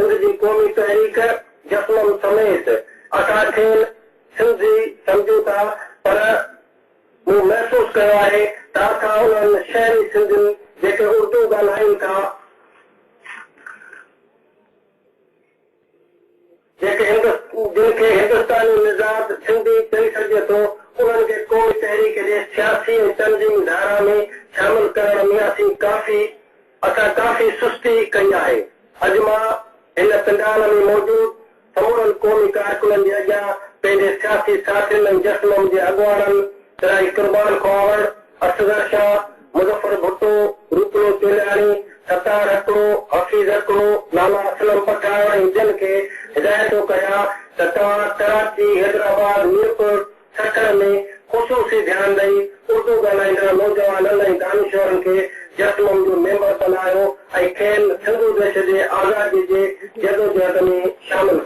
سنڌ جي قومي تحريڪ جسمم سميت اسان کين سنڌي سمجهون ٿا پر مون محسوس ڪيو آهي ته اسان انهن شهري سنڌين جيڪي اردو ڳالهائين ٿا، جيڪي جن کي هندستاني نژاد سنڌي چئي سگهجي ٿو، انهن کي قومي تحريڪ جي سياسي ۽ تنظيمي ڌارا ۾ شامل ڪرڻ ۾ اسين ڪافي اسان ڪافي سستي ڪئي آهي. اڄ مان هن پنڊال ۾ موجود سمورن قومي ڪارڪنن جي اڳيان پنهنجي سياسي ساٿين ۽ جسمم جي اڳواڻن سرائي قربان خواوڙ، اصغر شاهه، مظفر ڀٽو، روپلو چولياڻي، ستار هڪڙو، حفيظ هڪڙو، لالا اسلم پٺاڻ ۽ ٻين کي هدايت ٿو ڪريان ته توهان ڪراچي، حيدرآباد، ميرپور، سکر ۾ خصوصي ڌيان ڏئي اردو ڳالهائيندڙ نوجوانن ۽ دانشورن کي جسمم جو ميمبر بنايو ۽ کين سنڌو ديش جي آزادي جي جدوجهد ۾ شامل ڪريو.